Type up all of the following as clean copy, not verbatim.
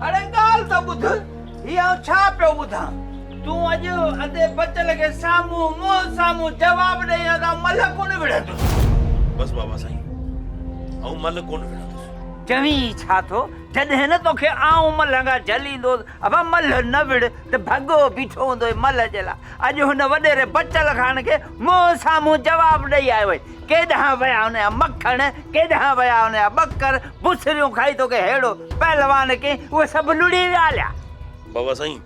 اڙي ڳالهه ته ٻڌ، هي آئون ڇا پيو ٻڌان؟ تون اڄ ادي بچل کي سامهون منهن سامهون جواب ڏئين ها ته آئون ملهه ڪونه وڙهندس. بس بابا سائين، آئون ملهه ڪونه وڙهندس. چوين ڇا ٿو؟ جڏهن نه توکي آئون ملهه کان جهليندوس، ابا ملهه نه وڙهه ته ڀڳو بيٺو هوندو هئين ملهه جي لاء. اڄ هن وڏيري بچل خان کي منهن سامهون جواب ڏئي آيو آهين. ڪيڏانهن ويا هن جا مکڻ، ڪيڏانهن ويا هن جا ٻڪر، بصريون کائي توکي ههڙو پهلوان ڪيائين، اهي سڀ لڙهي ويا هليا. بابا سائين،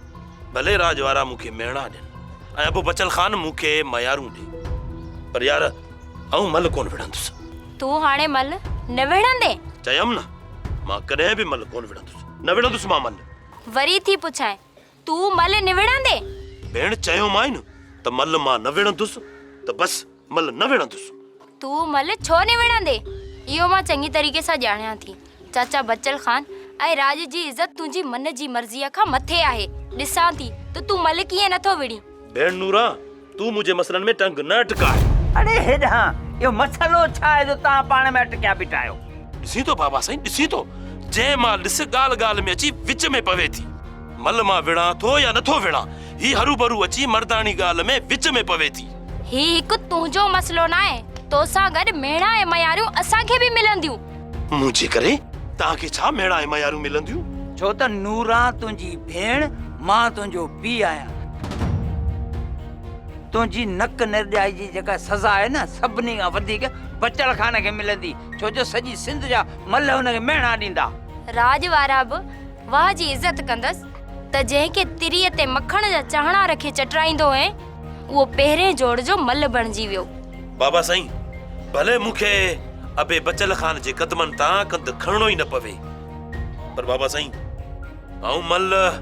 ڀلي راڄ وارا مون کي ميڻا ڏين ۽ ابو بچل خان مون کي ميارون ڏي، پر يار آئون ملهه ڪونه وڙهندس. تون هاڻي ملهه نه وڙهندين؟ چيم نه، مان ڪڏهن به ملهه ڪونه وڙهندس، نه وڙهندس مان ملهه. وري ٿي پڇانء، تون ملهه نه وڙهندين؟ ڀيڻ چيومانء نه ته ملهه مان نه وڙهندس ته بس. ملهه نه وڙهندس. تون ملهه ڇو نه وڙهندين؟ اهو مان چڱي طريقي سان ڄاڻيان ٿي. چاچا بچل خان ۽ راڄ جي عزت تنهنجي من جي مرضيء کان مٿي آهي. ڏسان ٿي ته تون ملهه ڪيئن نه ٿو وڙهين. ڀيڻ نوران، تون منهنجي مسئلن ۾ ٽنگ نه اٽڪاء. اڙي هيڏانهن، اهو مسئلو ڇا آهي جو توهان پاڻ ۾ اٽڪيا بيٺا آهيو؟ ڏسين ٿو بابا سائين، ڏسين ٿو. جنهن مهل ڏس ڳالهه ڳالهه ۾ اچي وچ ۾ پوي ٿي. ملهه مان وڙهان ٿو يا نه ٿو وڙهان، هي هروڀرو اچي مرداڻي ڳالهه ۾ وچ ۾ پوي ٿي. هي هڪ تنهنجو مسئلو ناهي، توسان گڏ ميڻا ۽ مياريون اسان کي به ملنديون. منهنجي ڪري توهان کي ڇا ميڻا ۽ مياريون ملنديون؟ ڇو ته نوران تنهنجي ڀيڻ، مان تنهنجو پيء آهيان. تنهنجي نڪ نرڄائي جي جيڪا سزا آهي نه، سڀني کان وڌيڪ بچل خان کي ملندي، ڇو جو سڄي سنڌ جا ملهه هن کي ميڻا ڏيندا. راڄ وارا به واهه جي عزت ڪندس ته جنهن کي تريء تي مکڻ جا چاهڻا رکي چٽرائيندو هئين، اهو پهرين جوڙ جو ملهه بڻجي ويو. بابا سائين، ڀلي مون کي ابي بچل خان جي قدمن تان ڪنڌ کڻڻو ئي نه پوي، پر بابا سائين، آئون ملهه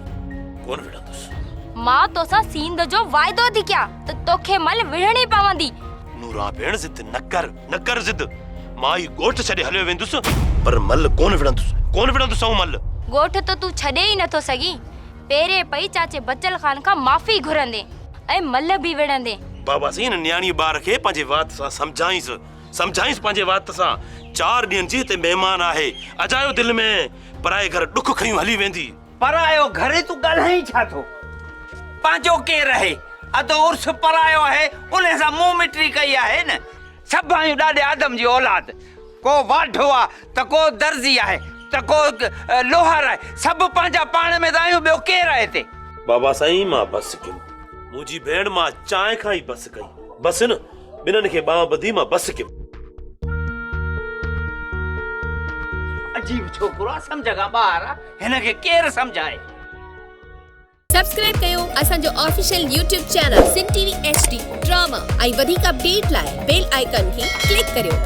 ڪونه وڙهندس. مان توسان سينڌ جو واعدو ٿي ڪيان ته توکي ملهه وڙهڻي پوندي. نوران ڀيڻ ضد نه ڪر، نه ڪر ضد. مان هي ڳوٺ ڇڏي هليو ويندس، پر ملهه ڪونه وڙهندس، ڪونه وڙهندس آئون ملهه. ڳوٺ ته تون ڇڏي ئي نٿو سگهين. پهرين پئي چاچي بچل خان کان معافي گهرندين ۽ ملهه به وڙهندين. بابا سائين هن نياڻيء ٻار کي پنهنجي وات سان سمجهائينس، سمجهائينس پنهنجي وات سان. چار ڏينهن جي هتي مهمان آهي، اجايو دل ۾ پرائي گهر ڏک کنيون هلي ويندي. پرايو گهر تون ڳالهائين ڇا ٿو؟ پنهنجو ڪير آهي؟ ادو عرس پرايو آهي، انهي سان مون مٽي ڪئي آهي نه. سڀ آهيون ڏاڏي آدم جي اولاد. ڪو واڍو آ ته ڪو درزي آهي ته ڪو لوهار آهي. سڀ پنهنجا پاڻ ۾ ته آهيون، ٻيو ڪير آهي هتي؟ بابا سائين مان بس ڪيم. منهنجي ڀيڻ مان چانهه کان ئي بس ڪئي. بس نه، ٻنهن کي ٻانهن ٻڌي مان بس ڪيم. عجيب ڇوڪرو آ، سمجهه کان ٻاهر آ، هن کي ڪير سمجهائي؟ سبسڪرائب ڪيو اسان جو official YouTube channel Sindh T V H D drama ۽ وڌيڪ اپڊيٽ لاء بيل آئيڪان کي ڪلڪ ڪريو.